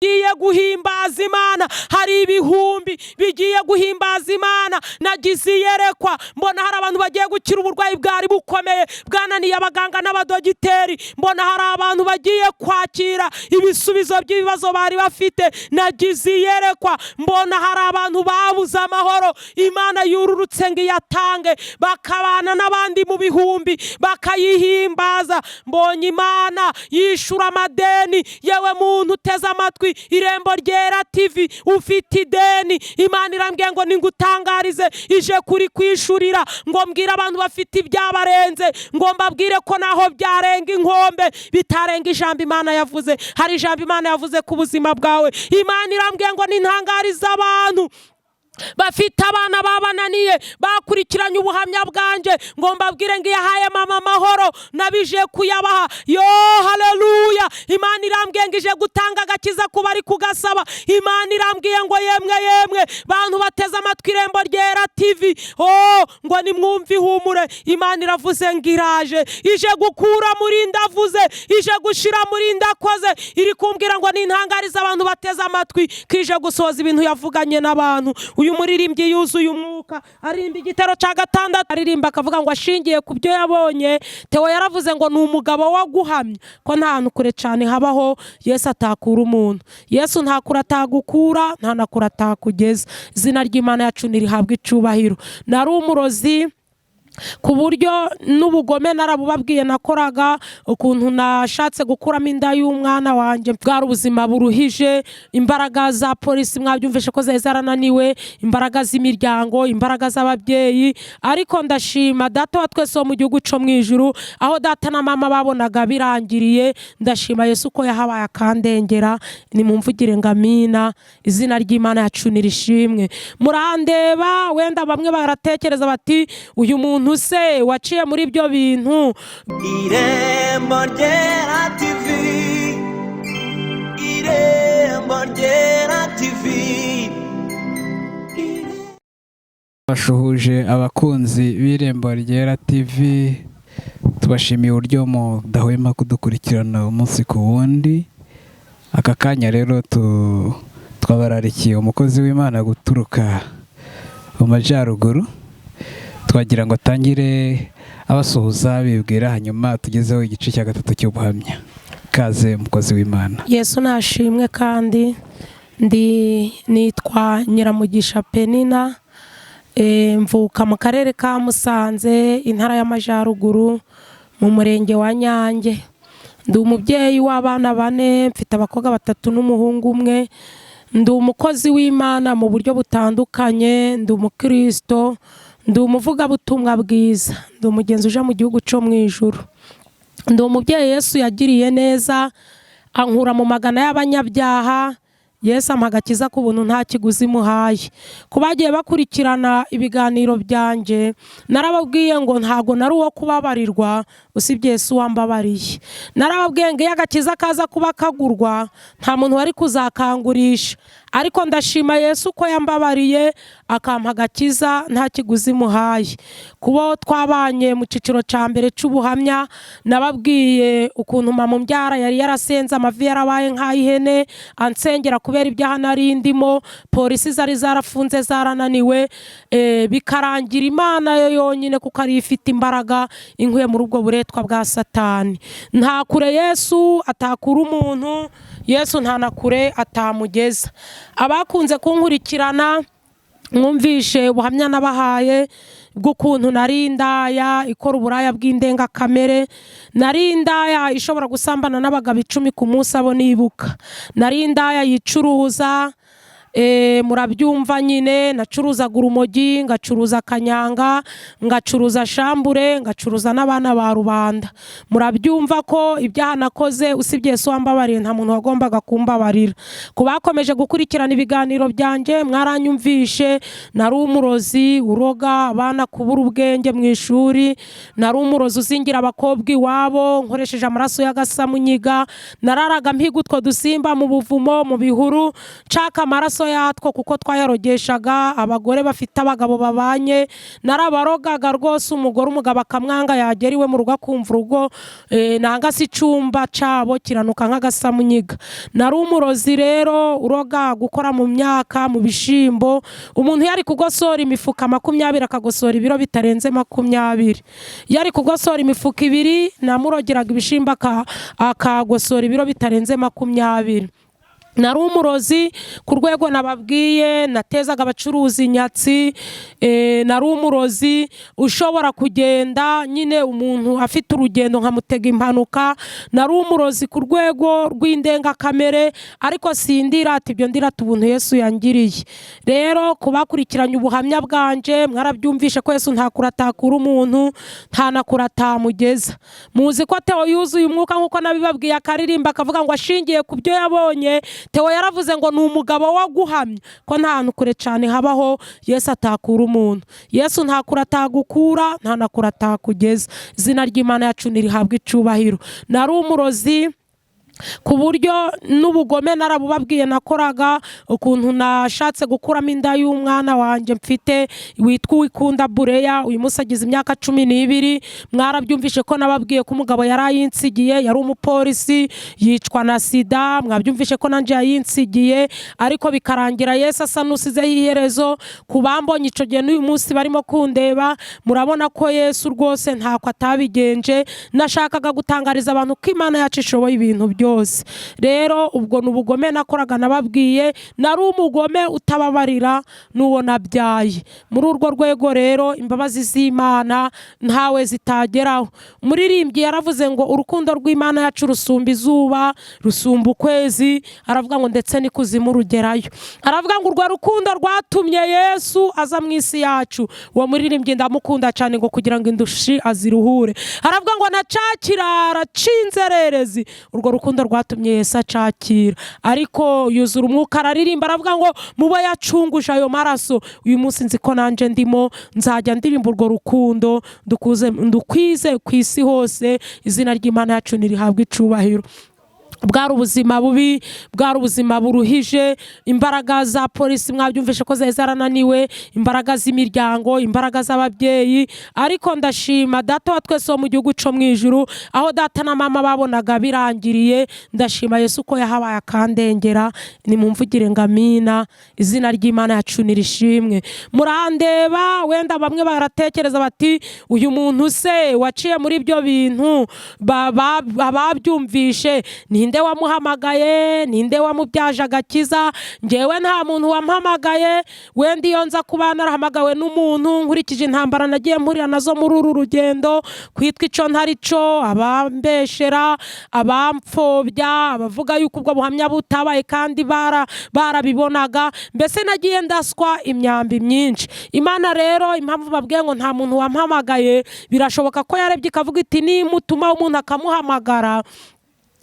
Bigiye guhimbaza Imana, hari ibihumbi bigiye guhimbaza Imana. Nagize iyerekwa, mbona hari abantu bagiye gukira uburwayi bwari bukomeye bwananiye abaganga n'abadogiteri. Mbona hari abantu bagiye kwakira ibisubizo by'ibibazo bari bafite. Nagize iyerekwa, mbona hari abantu babuze amahoro, Imana yururutse ngo iyatange, bakabana n'abandi mu bihumbi bakayihimbaza. Mbonye Imana yishura amadeni. Yewe muntu uteze amatwi Irembo Ryera TV, ufite ideni, Imana irambwiye ngo ningutangarize ije kuri kwishurira, ngo mbwire abantu bafite ibyabarenze, ngo mbabwire ko naho byarenga inkombe bitarenga ijambo Imana yavuze. Hari ijambo Imana yavuze ku buzima bwawe. Imana irambwiye ngo nintangarize abantu bafite abana babananiye, bakurikiranye ubuhamya bwanjye, ngo mbabwire ngo iyahaye mama amahoro nabije kuyabaha. Yo haleluya! Imana irambwiye ngo ije gutanga agakiza ku bari kugasaba. Imana irambwiye ngo yemwe yemwe bantu bateze amatwi Irembo Ryera TV, oh, ngo nimwumve ihumure. Imana iravuze ngo iraje, ije gukura muri ndavuze, ije gushira muri ndakoze. Iri kumbwira ngo nintangarize abantu bateze amatwi ko ije gusohoza ibintu yavuganye n'abantu. Uyu muririmbyi yuzuye umwuka, aririmba igitero cya gatandatu, aririmba akavuga ngo ashingiye ku byo yabonye. Theo yaravuze ngo ni umugabo wo guhamya ko nta hantu kure cyane habaho Yesu atakura umuntu. Yesu nta kure atagukura, nta na kure atakugeza. Izina ry'Imana yacu ntirihabwe icubahiro. Nari umurozi ku buryo n'ubugome narabubabwiye nakoraga, ukuntu nashatse gukuramo inda y'umwana wanjye. Bwari ubuzima buruhije. Imbaraga za polisi mwabyumvishe ko zari zarananiwe, imbaraga z'imiryango, imbaraga z'ababyeyi. Ariko ndashima Data wa twese wo mu gihugu cyo mu ijuru. Aho data na mama babonaga birangiriye, ndashima Yesu ko yahabaye akandengera. Nimumvugire ngo amina. Izina ry'Imana yacu nirishimwe. Murandeba, wenda bamwe baratekereza bati: "Uyu muntu se waciye muri ibyo bintu?" Irembo Ryera TV, Irembo Ryera TV. Bashuhuje abakunzi b'Irembo Ryera TV, tubashimiye uburyo mudahwema kudukurikirana umunsi ku wundi. Aka kanya rero twabararikiye umukozi w'Imana guturuka mu majyaruguru. Twagira ngo atangire abasuhuza, bibwira, hanyuma tugezeho igice cya gatatu cy'ubuhamya. Kaze, umukozi w'Imana. Yesu nashimwe. Kandi ndi nitwa Nyiramugisha Penina. Mvuka mu karere ka Musanze, Intara y'Amajyaruguru, mu murenge wa Nyange. Ndi umubyeyi w'abana bane, mfite abakobwa batatu n'umuhungu umwe. Ndi umukozi w'Imana mu buryo butandukanye, ndi umukristo, ndi umuvugabutumwa bwiza, ndi umugenzi uje mu gihugu cyo mu ijuru. Ndi umubyeyi Yesu yagiriye neza, ankura mu magana y'abanyabyaha. Yesu ampa agakiza ku buntu, nta kiguzi muhaye. Ku bagiye bakurikirana ibiganiro byanjye, narababwiye ngo ntago nari uwo kubabarirwa usibye Yesu wambabariye. Narababwiye ngo iyo agakiza kaza kuba kagurwa, nta muntu wari kuzakangurisha. Ariko ndashima Yesu ko yambabariye, akampa agakiza nta kiguzi muhaye. Kubo twabanye mu cyiciro cya mbere cy'ubuhamya, nababwiye ukuntu mama umbyara yari yarasenze, amavi yarabaye nk'ay'ihene, ansengera kubera ibyaha nari ndimo. Polisi zari zarafunze, zarananiwe, bikarangira Imana yo yonyine, kuko ariyo ifite imbaraga, inkuye muri ubwo buretwa bwa Satani. Nta kure Yesu atakura umuntu, Yesu nta na kure atamugeza. Abakunze kunkurikirana mwumvishe ubuhamya nabahaye bw'ukuntu nari indaya ikora uburaya bw'indengakamere. Nari indaya ishobora gusambana n'abagabo 10 ku munsi, abo nibuka. Nari indaya yicuruza. Murabyumva nyine, nacuruzaga urumogi, ngacuruza kanyanga, ngacuruza shambure, ngacuruza n'abana ba rubanda. Murabyumva ko ibyaha nakoze, usibye Yesu wambabariye, nta muntu wagombaga kumbabarira. Ku bakomeje gukurikirana ibiganiro byanjye, mwaranyumvishe. Nari umurozi uroga abana kubura ubwenge mu ishuri, nari umurozi uzingira abakobwa iwabo nkoresheje amaraso y'agasamunyiga. Nararaga mpiga utwo dusimba mu buvumo, mu bihuru, nshaka amaraso. amaraso yatwo kuko twayarogeshaga abagore bafite abagabo babanye. Narabarogaga rwose, umugore umugabo akamwanga, yagera iwe mu rugo akumva urugo nanga se icyumba cyabo kiranuka nk'agasamunyiga. Nari umurozi rero uroga gukora mu myaka, mu bishyimbo. Umuntu yari kugosora imifuka 20 akagosora ibiro bitarenze 20. Yari kugosora imifuka 2, namurogeraga ibishyimbo akagosora ibiro bitarenze 20. Nari umurozi ku rwego nababwiye, natezaga abacuruzi inyatsi. Nari umurozi ushobora kugenda nyine umuntu afite urugendo nkamutega impanuka. Nari umurozi ku rwego rw'indengakamere, ariko sindirata ibyo, ndirata ubuntu Yesu yangiriye. Rero kubakurikiranye ubuhamya bwanje, mwarabyumvishe ko Yesu nta kure atakura umuntu, nta na kure atamugeza. Muzi ko Theo yuzuye umwuka nk'uko nabibabwiye, akaririmba akavuga ngo ashingiye ku byo yabonye. Theo yaravuze ngo ni umugabo wo guhamya ko nta hantu kure cyane habaho Yesu atakura umuntu. Yesu nta kure atagukura, nta na kure atakugeza. Izina ry'Imana yacu ntirihabwe icubahiro. Nari umurozi ku buryo n'ubugome narabubabwiye nakoraga, ukuntu nashatse gukuramo inda y'umwana wanjye mfite witwa Uwikunda Bureya, uyu munsi agize imyaka 12. Mwarabyumvishe ko nababwiye ko umugabo yari ayinsigiye, yari umupolisi, yicwa na sida. Mwabyumvishe ko nanjye yayinsigiye, ariko bikarangira Yesu asa n'usizeho iherezo. Ku bambonye icyo gihe n'uyu munsi barimo kundeba, murabona ko Yesu rwose ntako atabigenje. Nashakaga gutangariza abantu ko Imana yacu ishoboye ibintu byose. Rero ubwo ni ubugome nakoraga nababwiye, nari umugome utababarira n'uwo nabyaye. Muri urwo rwego rero imbabazi z'Imana ntawe zitageraho. Umuririmbyi yaravuze ngo urukundo rw'Imana yacu rusumba izuba, rusumba ukwezi, aravuga ngo ndetse n'ikuzimu rugerayo. Aravuga ngo urwo rukundo rwatumye Yesu aza mu isi yacu. Uwo muririmbyi ndamukunda cyane, ngo kugira ngo indushi aziruhure. Aravuga ngo na ca kirara c'inzererezi, urwo rukundo rwatumye Yesu acakira. Ariko yuzura umwuka araririmba, aravuga ngo mubo yacunguje ayo maraso, uyu munsi nzi ko nanjye ndimo, nzajya ndirimba urwo rukundo ndukwize ku isi hose. Izina ry'Imana yacu ntirihabwe icubahiro. Bwari ubuzima bubi, bwari ubuzima buruhije. Imbaraga za polisi mwabyumvishe ko zari zarananiwe, imbaraga z'imiryango, imbaraga z'ababyeyi. Ariko ndashima Data wa twese wo mu gihugu cyo mu ijuru, aho data na mama babonaga birangiriye, ndashima Yesu ko yahabaye akandengera. Nimumvugire ngo amina. Izina ry'Imana yacu nirishimwe. Murandeba, wenda bamwe baratekereza bati uyu muntu se waciye muri ibyo bintu, ababyumvishe, ninde wamuhamagaye, ninde wamubyaje agakiza? Ngewe nta muntu wampamagaye. Wenda iyo nza kuba narahamagawe n'umuntu, nkurikije intambara nagiye mpurira nazo muri uru rugendo, kwitwa icyo ntari cyo, abambeshera, abamfobya, abavuga yuko ubwo buhamya butabaye kandi barabibonaga, mbese nagiye ndaswa imyambi myinshi. Imana rero, impamvu babwiye ngo nta muntu wampamagaye, birashoboka ko yarebye ikavuga iti nimutuma umuntu akamuhamagara,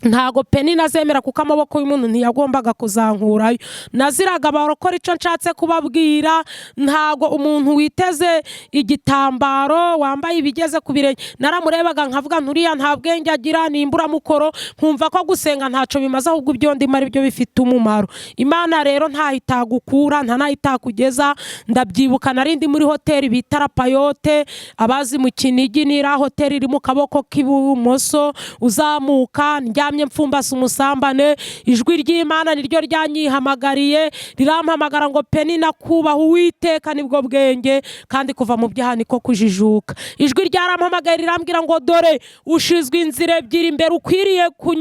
ntago peni nazemera, kuko amaboko y'umuntu ntiyagombaga kuzankurayo. Naziraga barokora. Icyo nshatse kubabwira, ntago umuntu witeze igitambaro, wambaye ibigeze ku birenge, naramurebaga nkavuga nturiya nta bwenge agira, ni imburamukoro, nkumva ko gusenga ntacyo bimaze, ahubwo ibyo ndimo ari byo bifite umumaro. Imana rero ntaho itagukura, nta naho itakugeza. Ndabyibuka nari ndi muri hoteli bita Rapayote, abazi mu Kinigi, nira hoteli iri mu kaboko k'ibumoso uzamuka. Ndyamye mfumbase umusambane, ijwi ry'Imana niryo ryanyihamagariye, rirampamagara ngo Peni, nakubaha Uwiteka nibwo bwenge, kandi kuva mu byaha niko kujijuka. Ijwi ryarampamagaye rirambwira ngo dore ushizwe inzira ebyiri imbere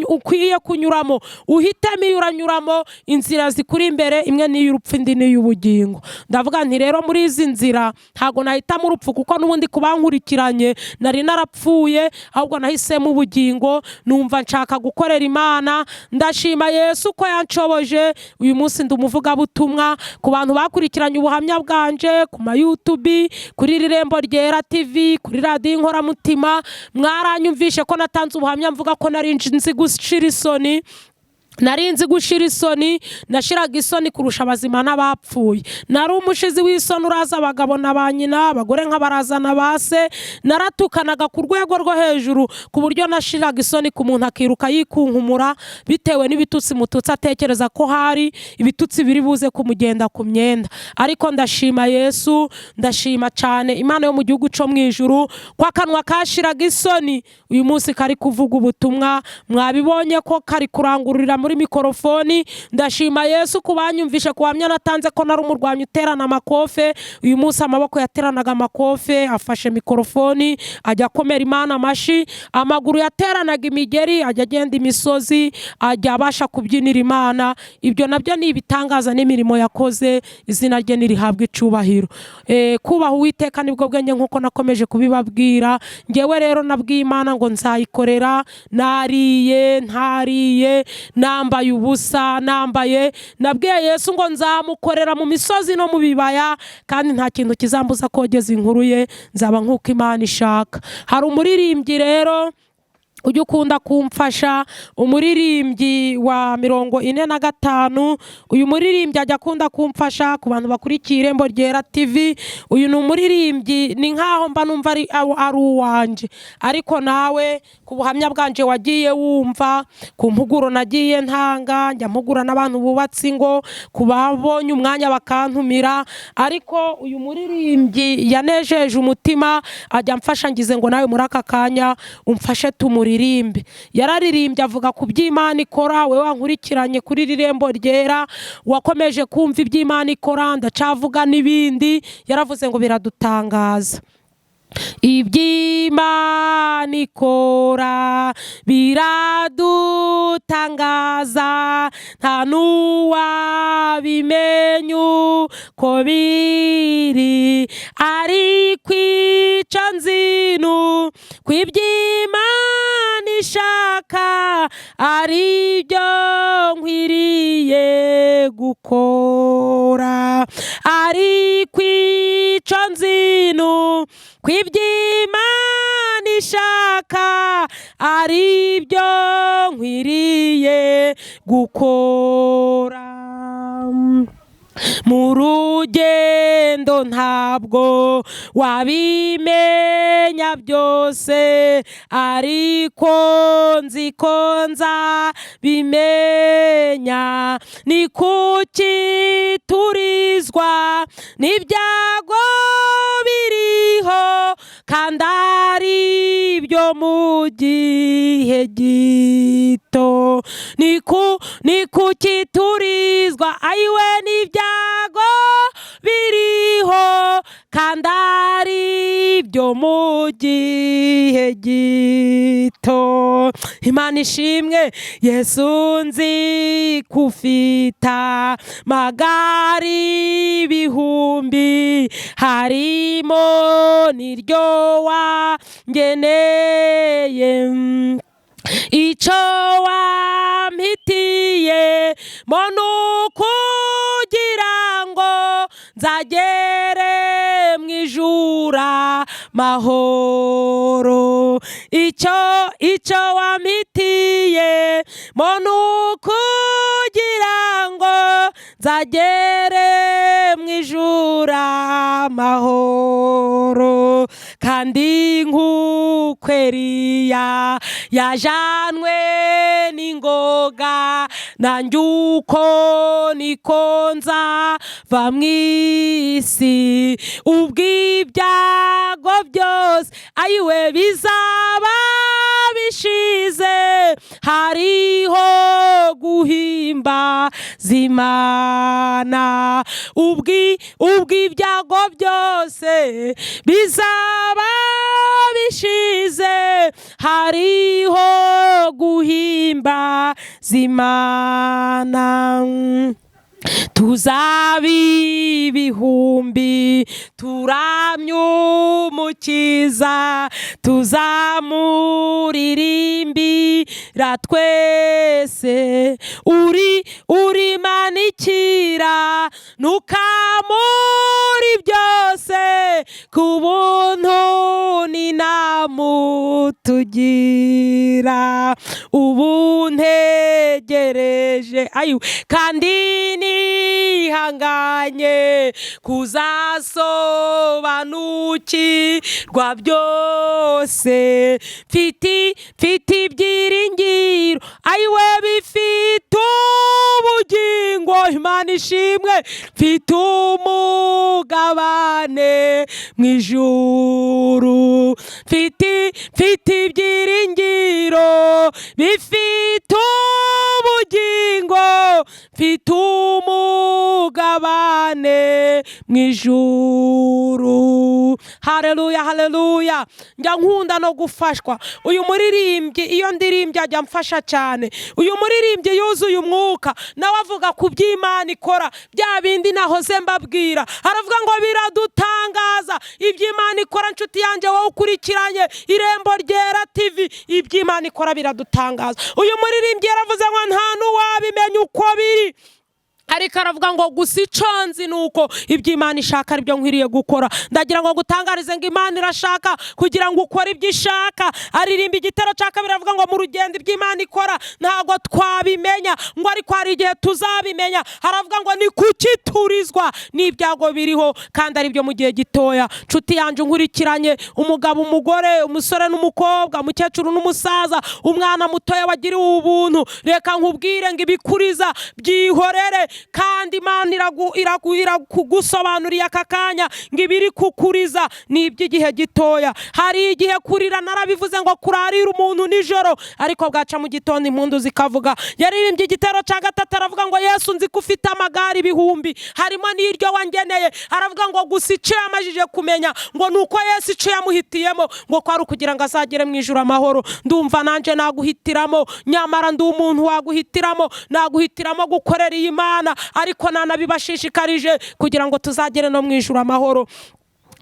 ukwiye kunyuramo, uhitemo iyo uranyuramo. Inzira zikuri imbere, imwe ni iy'urupfu, indi ni iy'ubugingo. Ndavuga nti rero muri izi nzira ntabwo nahitamo urupfu, kuko n'ubundi kubankurikiranye nari narapfuye, ahubwo nahisemo ubugingo, numva nshaka gukorera Imana. Ndashima Yesu ko yanshoboje, uyu munsi ndi umuvugabutumwa. Ku bantu bakurikiranye ubuhamya bwanje ku ma YouTube, kuri Irembo Ryera TV, kuri radiyo Inkoramutima, mwaranyumvishe ko natanze ubuhamya mvuga ko nari nzi gushira isoni. Nari nzi gushira isoni, nashiraga isoni kurusha abazima n'abapfuye. Nari umushizi w'isoni, uraza abagabo na ba nyina, abagore nk'abarazana ba se. Naratukanaga ku rwego rwo hejuru, ku buryo nashiraga isoni ku muntu akiruka yikunkumura bitewe n'ibitutsi mututsi, atekereza ko hari ibitutsi biri buze kumugenda ku myenda. Ariko ndashima Yesu, ndashima cyane Imana yo mu gihugu cyo mu ijuru, ko akanwa kashiraga isoni uyu munsi kari kuvuga ubutumwa. Mwabibonye ko kari kurangururira muri mikorofoni. Ndashima Yesu ku banyumvishe ku buhamya natanze ko nari umurwanyi uterana amakofe. Uyu munsi amaboko yateranaga amakofe afashe mikorofoni, ajya akomera Imana amashi. Amaguru yateranaga imigeri ajya agenda imisozi, ajya abasha kubyinira Imana. Ibyo nabyo ni ibitangaza n'imirimo yakoze, izina rye nirihabwa icubahiro. Kubaha Uwiteka nibwo bwenge, nk'uko nakomeje kubibabwira. Ngewe rero nabwiye Imana ngo nzayikorera nariye, ntariye, nambaye ubusa, nambaye. Nabwiye Yesu ngo nzamukorera mu misozi no mu bibaya, kandi nta kintu kizambuza kogeza inkuru ye, nzaba nk'uko Imana ishaka. Hari umuririmbyi rero ujya ukunda kumfasha, umuririmbyi wa 45. Uyu muririmbyi ajya akunda kumfasha ku bantu bakurikiye Irembo Ryera TV. Uyu ni umuririmbyi, ni nkaho mba numva ari uwanjye, ariko nawe ku buhamya bwanje wagiye wumva, ku mpuguro nagiye ntanga, njya mpugura n'abantu bubatse ingo, ku babonye umwanya bakantumira. Ariko uyu muririmbyi yanejeje umutima, ajya amfasha. Ngize ngo nawe muri aka kanya umfashe tumuririmbe. Yararirimbye avuga ku by'Imana ikora. We wankurikiranye kuri iri Rembo Ryera, wakomeje kumva iby'Imana ikora, ndacavuga n'ibindi. Yaravuze ngo biradutangaza iby'Imana ikora, biradutangaza, nta n'uwabimenya uko biri. Ariko icyo nzi ni uko iby'Imana ishaka ari byo nkwiriye gukora. Ariko icyo nzi ni uko iby'Imana ishaka ari byo nkwiriye gukora. Mu rugendo ntabwo wabimenya byose, ariko nzi ko nzabimenya. Ni kuki turizwa n'ibyago biriho kandi ari byo mu gihe gito? Ni kuki turizwa, ayiwe, n'ibyago biriho kandi ari byo mu gihe gito? Imana ishimwe. Yesu, nzi kufita magari ibihumbi, harimo n'iryo wangeneye. Icyo wampitiye mo ni ukugira ngo nzagere mu ijuru mahoro. Icyo wampitiye mo ni ukugira ngo nzagere mu ijuru amahoro. Kandi nk'uko Eliya yajanwe n'ingoga, nanjye uko niko nzava mu isi, ubw'ibyago byose, ayiwe, bizaba bishize, hariho guhimbaza Imana. Ubw'ibyago byose bizaba bishize, hariho guhimbaza Imana. Tuzaba ibihumbi turamye Umukiza, tuzamuririmbira twese. Uri urimanikira nukamuri byose, ku buntu ni namutugira. nzira. Ubu ntegereje, ayiwe, kandi nihanganye kuzasobanukirwa byose. Mfite ibyiringiro, ayiwe, bifite ubugingo. Imana ishimwe. Mfite umugabane mu ijuru. Mfite ibyiringiro bifite ubugingo, mfite umugabane mu ijuru. Haleluya, haleluya. Njya nkunda no gufashwa. Uyu muririmbyi, iyo ndirimbye ajya amfasha cyane. Uyu muririmbyi yuzuye umwuka, nawe avuga ku by'Imana ikora, bya bindi nahoze mbabwira. Aravuga ngo biradutangaza iby'Imana ikora. Nshuti yanjye, wowe ukurikiranye Irembo Ryera TV, iby'Imana ikora biradutangaza. Uyu muririmbyi yaravuze ngo nta n'uwabimenya uko biri, ariko aravuga ngo gusa icyo nzi ni uko ibyo Imana ishaka aribyo nkwiriye gukora. Ndagira ngo gutangarize ngo Imana irashaka kugira ngo ukore ibyo ishaka. Aririmba igitero cya kabiri, avuga ngo mu rugendo ibyo Imana ikora ntabwo twabimenya, ngo ariko hari igihe tuzabimenya. Aravuga ngo ni kuki turizwa n'ibyago biriho kandi ari byo mu gihe gitoya? Nshuti yanjye nkurikiranye, umugabo, umugore, umusore n'umukobwa, umukecuru n'umusaza, umwana mutoya wagiriwe ubuntu, reka nkubwire ngo ibikuriza byihorere. Kandi Imana irakugusobanuriye aka kanya ngo ibiri kukuriza ni iby'igihe gitoya. Hari igihe kurira, narabivuze ngo kurarira umuntu nijoro, ariko bwaca mu gitondo impundu zikavuga. Yaririmbye igitero cya gatatu, aravuga ngo Yesu, nzi ko ufite amagare ibihumbi, harimo n'iryo wangeneye. Aravuga ngo gusa icyo yamajije kumenya ngo ni uko Yesu icyo yamuhitiyemo ngo ko ari ukugira ngo azagere mu ijuru amahoro. Ndumva nanjye naguhitiramo, nyamara ndi umuntu waguhitiramo, naguhitiramo gukorera iyi Mana, ariko nanabibashishikarije kugira ngo tuzagere no mu ijuru amahoro.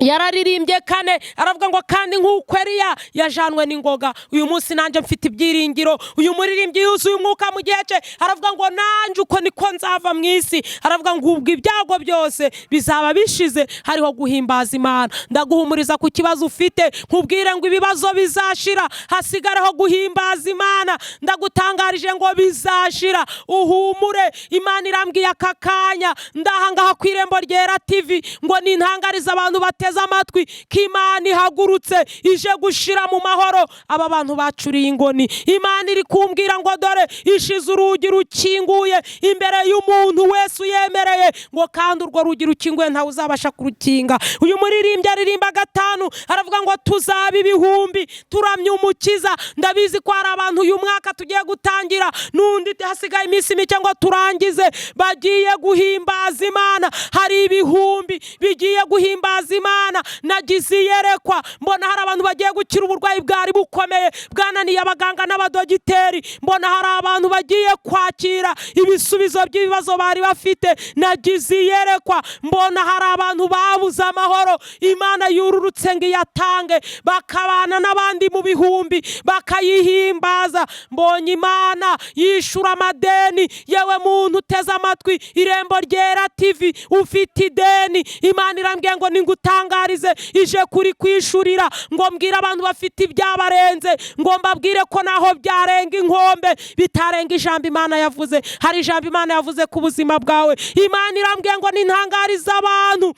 Yararirimbye kane, aravuga ngo kandi nk'uko Eliya yajanwe n'ingoga, uyu munsi nanjye mfite ibyiringiro. Uyu muririmbyi yuzuye umwuka mu gihe cye, aravuga ngo nanjye uko niko nzava mu isi. Aravuga ngo ubwo ibyago byose bizaba bishize, hariho guhimbaza Imana. Ndaguhumuriza ku kibazo ufite, nkubwire ngo ibibazo bizashira, hasigareho guhimbaza Imana. Ndagutangarije ngo bizashira, uhumure. Imana irambwiye aka kanya ndahangaha ku Irembo Ryera TV ngo nintangarize abantu bateze amatwi ko Imana ihagurutse ije gushira mu mahoro aba bantu bacuriye ingoni. Imana iri kumbwira ngo dore ishize urugi rukinguye imbere y'umuntu wese uyemereye, ngo kandi urwo rugi rukinguye ntawe uzabasha kurukinga. Uyu muririmbyi aririmba gatanu, aravuga ngo tuzaba ibihumbi turamye Umukiza. Ndabizi ko hari abantu uyu mwaka tugiye gutangira n'undi hasigaye iminsi mike ngo turangize bagiye guhimbaza Imana. Hari ibihumbi bigiye guhimbaza Imana. Nagize iyerekwa, mbona hari abantu bagiye gukira uburwayi bwari bukomeye bwananiye abaganga n'abadogiteri. Mbona hari abantu bagiye kwakira ibisubizo by'ibibazo bari bafite. Nagize iyerekwa, mbona hari abantu babuze amahoro, Imana yururutse ngo iyatange, bakabana n'abandi mu bihumbi bakayihimbaza. Mbonye Imana yishura amadeni. Yewe muntu uteze amatwi Irembo Ryera TV ufite ideni, Imana irambwiye ngo ningutangarize ije kuri kwishurira, ngo mbwire abantu bafite ibyabarenze, ngo mbabwire ko naho byarenga inkombe bitarenga ijambo Imana yavuze. Hari ijambo Imana yavuze ku buzima bwawe. Imana irambwiye ngo nintangarize abantu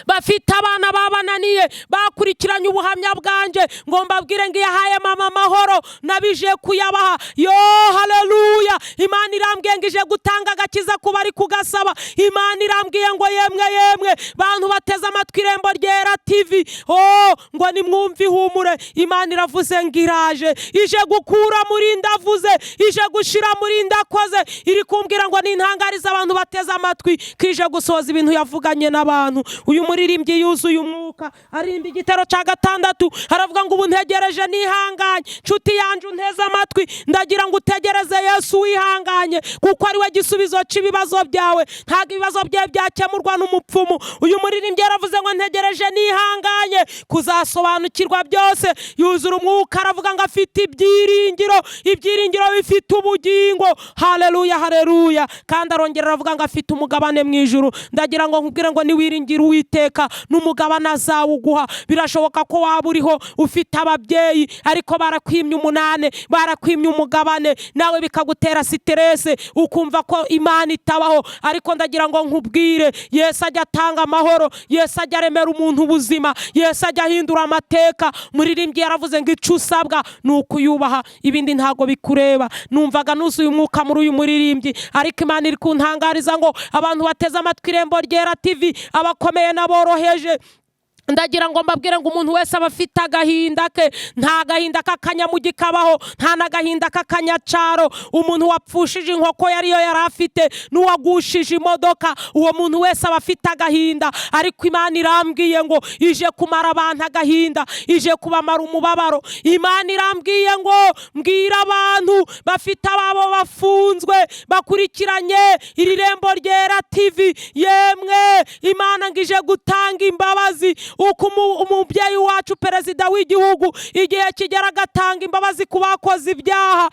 bafite abana babananiye bakurikiranye ubuhamya bwanjye, ngo mbabwire ngo iyahaye mama amahoro nabije kuyabaha. Yo haleluya! Imana irambwiye ngo ije gutanga agakiza ku bari kugasaba. Imana irambwiye ngo yemwe yemwe bantu bateze amatwi Irembo Ryera TV, oh, ngo nimwumve ihumure. Imana iravuze ngo iraje, ije gukura muri ndavuze, ije gushira muri ndakoze. Iri kumbwira ngo nintangarize abantu bateze amatwi ko ije gusohoza ibintu yavuganye n'abantu. Uyu muririmbyi yuzuye umwuka aririmba igitero cya gatandatu, aravuga ngo ubu ntegereje nihanganye. Nshuti yanjye unteze amatwi, ndagira ngo utegereze Yesu wihanganye, kuko ari we gisubizo cy'ibibazo byawe. Ntabwo ibibazo byawe byakemurwa n'umupfumu. Uyu muririmbyi yaravuze ngo ntegereje nihanganye kuzasobanukirwa byose. Yuzura umwuka, aravuga ngo afite ibyiringiro, ibyiringiro bifite ubugingo. Haleluya, haleluya! Kandi arongera aravuga ngo afite umugabane mu ijuru. Ndagira ngo nkubwire ngo niwiringire Uwiteka. Uwiteka n'umugabane azawuguha. Birashoboka ko waba uriho ufite ababyeyi ariko barakwimye umunane, barakwimye umugabane, nawe bikagutera stress, ukumva ko Imana itabaho. Ariko ndagira ngo nkubwire, Yesu ajya atanga amahoro, Yesu ajya aremera umuntu ubuzima, Yesu ajya ahindura amateka. Muririmbyi yaravuze ngo icyo usabwa ni ukuyubaha, ibindi ntago bikureba. Numvaga nuzuye umwuka muri uyu muririmbyi, ariko Imana iri kuntangariza ngo abantu bateze amatwi Irembo Ryera TV, abakomeye n'aboroheje, ndagira ngo mbabwire ngo umuntu wese aba afite agahinda ke. Nta gahinda k'akanyamugi kabaho, nta n'agahinda k'akanyacaro. Umuntu wapfushije inkoko yariyo yari afite, n'uwagushije imodoka, uwo muntu wese aba afite agahinda. Ariko Imana irambwiye ngo ije kumara abantu agahinda, ije kubamara umubabaro. Imana irambwiye ngo mbwira abantu bafite ababo bafunzwe bakurikiranye iri Rembo Ryera TV, yemwe Imana ngo ije gutanga imbabazi. Uko umubyeyi wacu perezida w'igihugu igihe kigera agatanga imbabazi ku bakoze ibyaha,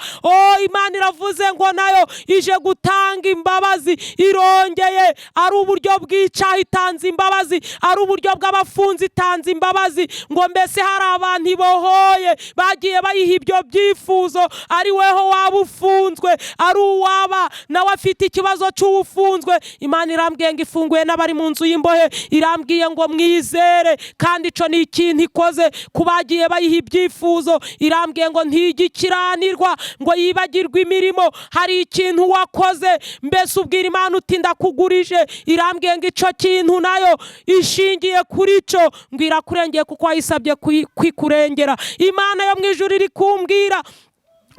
Imana iravuze ngo nayo ije gutanga imbabazi. Irongeye, ari uburyo bw'icyaha itanze imbabazi, ari uburyo bw'abafunze itanze imbabazi. Ngo mbese hari abantu ibohoye bagiye bayiha ibyo byifuzo, ari weho waba ufunzwe, ari uwaba nawe afite ikibazo cy'uwufunzwe. Imana irambwiye ngo ifunguye n'abari mu nzu y'imbohe, irambwiye ngo mwizere, kandi ico ni ikintu ikoze ku bagiye bayiha ibyifuzo. Irambwiye ngo ntigikiranirwa ngo yibagirwe imirimo. Hari ikintu wakoze, mbese ubwira Imana uti ndakugurije, irambwiye ngo ico kintu nayo ishingiye kuri cyo ngo irakurengeye kuko wayisabye kwikurengera. Imana yo mu ijuru iri kumbwira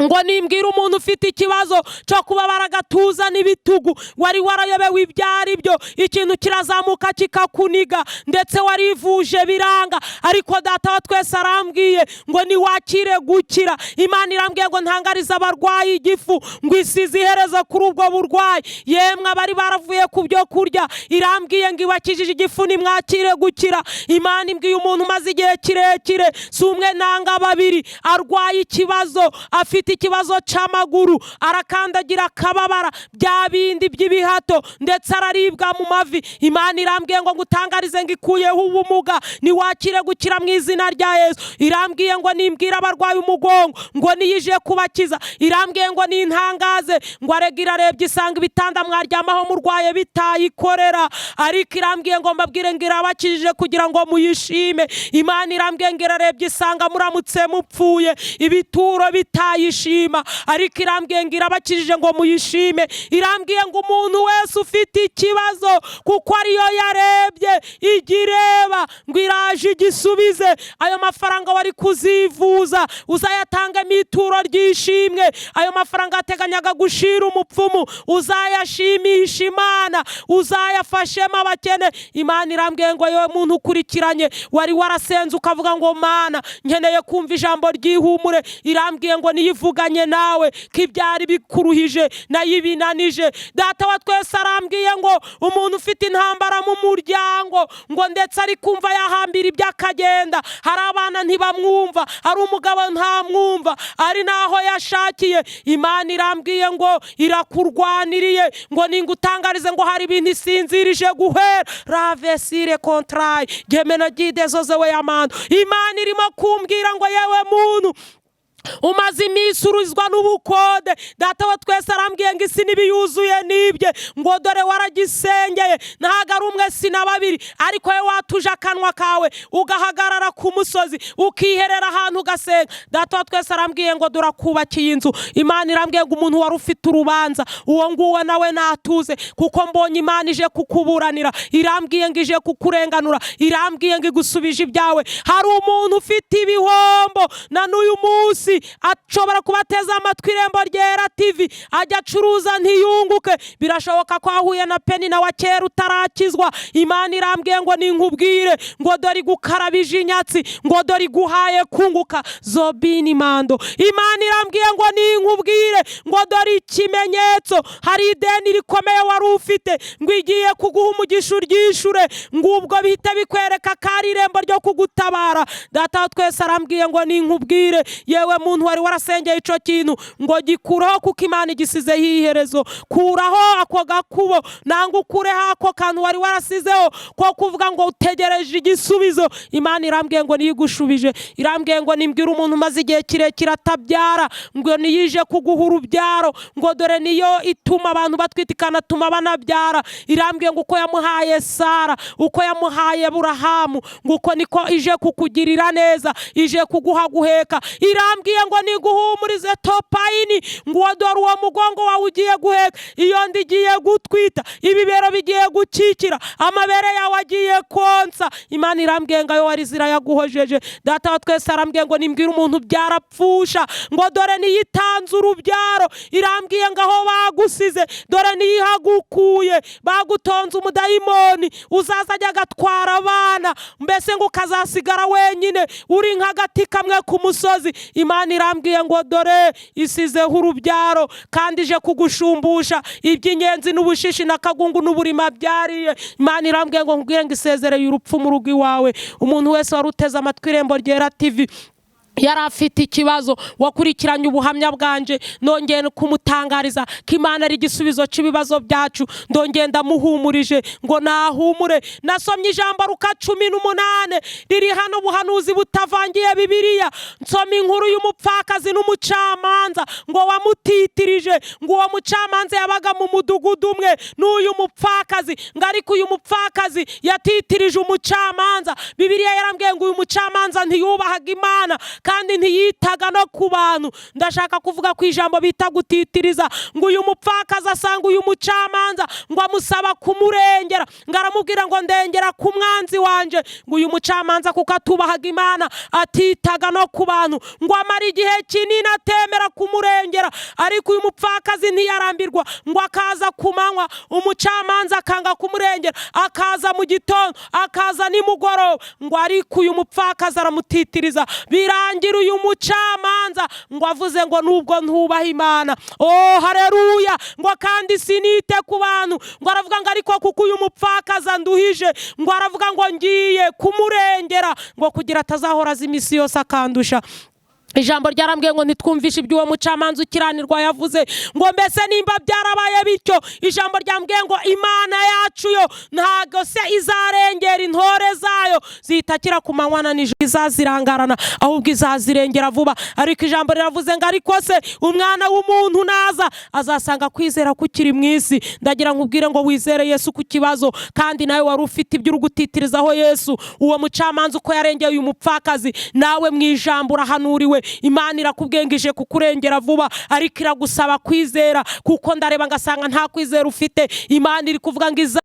ngo nimbwira umuntu ufite ikibazo cyo kubabara agatuza n'ibitugu, wari warayobewe ibyo ari byo, ikintu kirazamuka kikakuniga, ndetse warivuje biranga, ariko Data wa twese arambwiye ngo niwakire gukira. Imana irambwiye ngo ntangarize abarwayi igifu, ngo isize iherezo kuri ubwo burwayi. Yemwe abari baravuye ku byo kurya, irambwiye ngo ibakijije igifu, nimwakire gukira. Imana imbwiye umuntu umaze igihe kirekire, si umwe nanga babiri, arwaye ikibazo, afite ikibazo c'amaguru, arakandagira akababara, bya bindi by'ibihato, ndetse araribwa mu mavi. Imana irambwiye ngo ngutangarize ngo ikuyeho ubumuga, niwakire gukira mu izina rya Yesu. Irambwiye ngo nimbwira abarwaye umugongo ngo niyije kubakiza. Irambwiye ngo nintangaze ngo arega irarebye isanga ibitanda mwaryamaho murwaye bitayikorera, ariko irambwiye ngo mbabwire ngo irabakijije kugira ngo muyishime. Imana irambwiye ngo irarebye isanga muramutse mupfuye ibituro bitayishima, ariko irambwiye ngo irabakijije ngo muyishime. Irambwiye ngo umuntu wese ufite ikibazo, kuko ariyo yarebye igireba, ngo iraje igisubize. Ayo mafaranga wari kuzivuza uzayatangemo ituro ry'ishimwe, ayo mafaranga yateganyaga gushira umupfumu uzayashimisha Imana, uzayafashemo abakene. Imana irambwiye ngo yewe muntu ukurikiranye wari warasenze ukavuga ngo Mana nkeneye kumva ijambo ry'ihumure, irambwiye ngo niyivuganye nawe ko ibyari bikuruhije nayo ibinanije. Data wa twese arambwiye ngo umuntu ufite intambara mu muryango, ngo ndetse ari kumva yahambira ibyo akagenda, hari abana ntibamwumva, hari umugabo ntamwumva, ari naho yashakiye, Imana irambwiye ngo irakurwaniriye, ngo ningutangarize ngo hari ibintu isinzirije guhera ravesire kontrayi gemenogide zozewe y'amando. Imana irimo kumbwira ngo yewe muntu umaze iminsi uruzwa n'ubukode, Data wa twese arambwiye ngo isi n'ibiyuzuye nibye, ngo dore waragisengeye, ntago ari umwe si na babiri, ariko wowe watuje akanwa kawe ugahagarara ku musozi ukiherera ahantu ugasenga. Data wa twese arambwiye ngo dore akubakiye inzu. Imana irambwiye ngo umuntu wari ufite urubanza uwo nguwo nawe natuze, kuko mbonye Imana ije kukuburanira, irambwiye ngo ije kukurenganura, irambwiye ngo igusubije ibyawe. Hari umuntu ufite ibihombo na n'uyu munsi ashobora kuba ateze amatwi Irembo Ryera TV, ajya acuruza ntiyunguke, birashoboka ko ahuye na peni na wa kera utarakizwa. Imana irambwiye ngo ninkubwire ngo dore igukarabije inyatsi, ngo dore iguhaye kunguka zobini mando. Imana irambwiye ngo ninkubwire ngo dore ikimenyetso, hari ideni rikomeye wari ufite, ngo igiye kuguha umugisha uryishure, ngo ubwo bihita bikwereka ko ari irembo ryo kugutabara. Data wa twese arambwiye ngo ninkubwire yewe Muntu wari warasengeye ico kintu, ngo gikuraho, kuko Imana igisizeho iherezo. Kuraho ako gakubo, nanga ukureho ako kantu wari warasizeho ko kuvuga ngo utegereje igisubizo. Imana irambwiye ngo niyigushubije. Irambwiye ngo nimbwire umuntu umaze igihe kirekire atabyara ngo niyije kuguha urubyaro, ngo dore niyo ituma abantu batwita ikanatuma banabyara. Irambwiye ngo uko yamuhaye Sara, uko yamuhaye Aburahamu, ngo uko niko ije kukugirira neza, ije kuguha guheka. Irambwiye ngo niguhumurize topayini, ngo dore uwo mugongo wawe ugiye guheka, iyo nda igiye gutwita, ibibero bigiye gukikira, amabere yawe agiye konsa. Imana irambwiye ngo ayo warize irayaguhojeje. Data wa twese arambwiye ngo nimbwire umuntu byarapfusha ngo dore niyo itanze urubyaro. Irambwiye ngo aho bagusize dore niyo ihagukuye. Bagutonze umudayimoni uzaza ajya agatwara abana, mbese ngo ukazasigara wenyine uri nk'agati kamwe ku musozi. Imana irambwiye ngo dore isizeho urubyaro, kandi ije kugushumbusha iby'ingenzi n'ubushishi n'akagungu n'uburima byariye. Imana irambwiye ngo nkubwire ngo isezereye urupfu mu rugo iwawe. Umuntu wese wari uteze amatwi Irembo Ryera TV yari afite ikibazo, wakurikiranye ubuhamya bwanje, nongeye kumutangariza ko Imana ari igisubizo cy'ibibazo byacu. Ndongeye ndamuhumurije ngo nahumure. Nasomye ijambo Ruka 18 riri hano, ubuhanuzi butavangiye Bibiliya. Nsoma inkuru y'umupfakazi n'umucamanza ngo wamutitirije, ngo uwo mucamanza yabaga mu mudugudu umwe n'uyu mupfakazi, ngo ariko uyu mupfakazi yatitirije umucamanza. Bibiliya yarambwiye ngo uyu mucamanza ntiyubahaga Imana kandi ntiyitaga no ku bantu. Ndashaka kuvuga ku ijambo bita gutitiriza. Ngo uyu mupfakazi asanga uyu mucamanza, ngo amusaba kumurengera, ngo aramubwira ngo ndengera ku mwanzi wanje. Ngo uyu mucamanza, kuko atubahaga Imana, atitaga no ku bantu, ngo amara igihe kinini atemera kumurengera. Ariko uyu mupfakazi ntiyarambirwa, ngo akaza ku manywa, umucamanza akanga kumurengera, akaza mu gitondo, akaza nimugoroba, ngo ariko uyu mupfakazi aramutitiriza. Birangira uyu mucamanza ngo avuze ngo nubwo ntubaha Imana, oh haleluya, ngo kandi sinite ku bantu, ngo aravuga ngo ariko kuko uyu mupfakazi anduhije, ngo aravuga ngo ngiye kumurengera, ngo kugira atazahora azi iminsi yose akandusha. Ijambo ryarambwiye ngo ntitwumvishe iby'uwo mucamanza ukiranirwa yavuze, ngo mbese nimba byarabaye bityo, ijambo ryambwiye ngo Imana yacu yo ntago se izarengera intore zayo zitakira ku manywa na nijoro? Izazirangarana, ahubwo izazirengera vuba. Ariko ijambo riravuze ngo ariko se umwana w'umuntu naza azasanga kwizera kukiri mu isi? Ndagira nkubwire ngo wizere Yesu ku kibazo, kandi nawe wari ufite ibyo uri gutitirizaho Yesu. Uwo mucamanza uko yarengeye uyu mupfakazi, nawe mu ijambo urahanuriwe. Imana irakubwengije kukurengera vuba, ariko iragusaba kwizera, kuko ndareba ngasanga nta kwizera ufite. Imana iri kuvuga ngo iza